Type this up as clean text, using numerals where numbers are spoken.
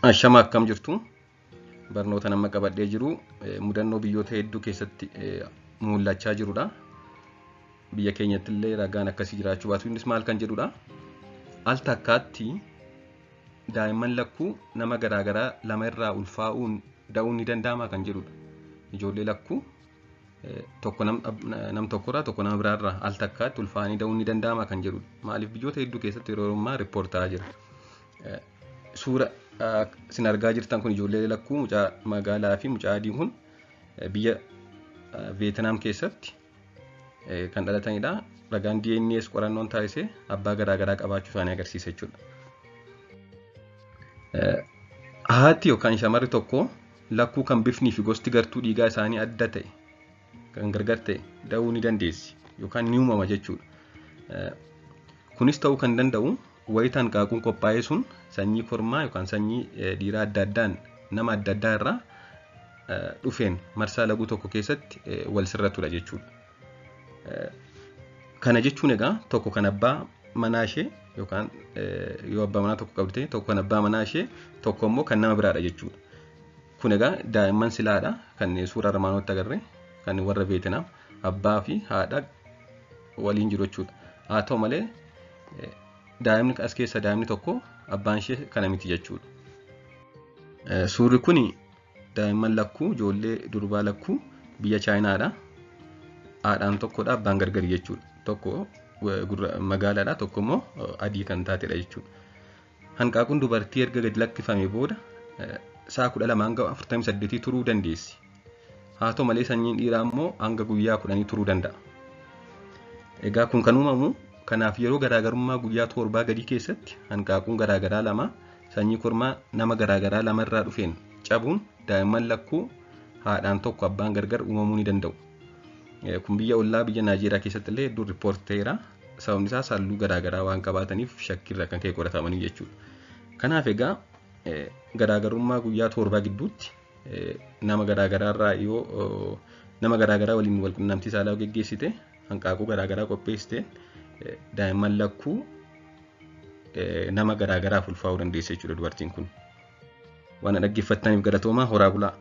Ashama, akkam jirtu? Barnoota nama qabadhee jiru mudannoo biyyoota hedduu keessatti mul'achaa jirudha. Biyya keenyatti illee ragaan akkasii jiraachuu baatu, innis maal kan jedhudha. Al takkaatti daa'imman lakkuu nama garaagaraa lama irraa ulfaa'uun da'uun ni danda'ama kan jedhudha. Ijoollee lakkuu tokko nam tokkorraa, tokko nama biraarraa al takkaatti ulfaa'anii da'uun ni danda'ama kan jedhudha. Maaliif biyyoota hedduu keessatti yeroo ammaa report ta'aa jira. Suura isin argaa jirtan kun, ijoollee lakkuu mucaa magaalaa fi mucaa adii kun biyya Veetinaam keessatti kan dhalatanidha. Ragaan DNAs qorannoon taasise abbaa garaagaraa qabaachuu isaanii agarsiisa jechuudha. Haati yookaan shamarri tokko lakkuu kan bifnii fi gosti gartuu dhiigaa isaanii adda ta'e, kan gargar ta'e da'uu ni dandeessi yookaan ni uumama jechuudha. Kunis ta'uu kan danda'u wayita hanqaaquun qophaa'ee sun sanyii kormaa yookaan sanyii dhiiraa adda addaan nama adda addaa irraa dhufeen marsaa laguu tokko keessatti wal sirratudha jechuudha. Kana jechuun egaa tokko kan abbaa manaa ishee yookaan yoo abbaa manaa tokko qabdi ta'e, tokko kan abbaa manaa ishee, tokko immoo kan nama biraadha jechuudha. Kun egaa daa'imman silaadha kan suura armaan olitti agarre, kan warra Veetinaam abbaa fi haadha waliin jiru jechuudha. Haa ta'u malee, daa'imni as keessa daa'imni tokko abbaan ishee kana miti jechuudha. Suurri kun daa'imman lakkuu, ijoollee durbaa lakkuu biyya Chaayinaadha. Haadhaan tokkodha, abbaan gargari jechuudha. Tokko magaalaadha, tokko immoo adii kan taatedha jechuudha. Hanqaaquun dubartii erga gadi lakkifamee booda sa'a 12 hanga 48 turuu dandeessi. Haa ta'u malee, sanyiin dhiiraa immoo hanga guyyaa 10 turuu danda'a. Egaa kun kan uumamu kanaaf yeroo garaagarummaa guyyaa 7 gadii keessatti hanqaaquun garaagaraa lama sanyii kormaa nama garaagaraa lama irraa dhufeen cabuun daa'imman lakkuu haadhaan tokko abbaan gargar uumamuu ni danda'u. Kun biyya ollaa biyya Naajeeriyaa keessatti illee hedduu report ta'eera. Sababni isaas halluu garaagaraa waan qabaataniif shakkiirra kan ka'e qoratamanii jechuudha. Kanaaf egaa garaagarummaa guyyaa 7 gidduutti nama garaagaraa irraa yoo nama garaagaraa waliin wal qunnamtii saalaa geggeessite, hanqaaquu garaagaraa qopheessite, daa'imman lakkuu nama garaagaraaf ulfaa'uu dandeessa jechuudha dubartiin kun. Waan dhaggeeffattaniif galatoomaa, horaa bulaa.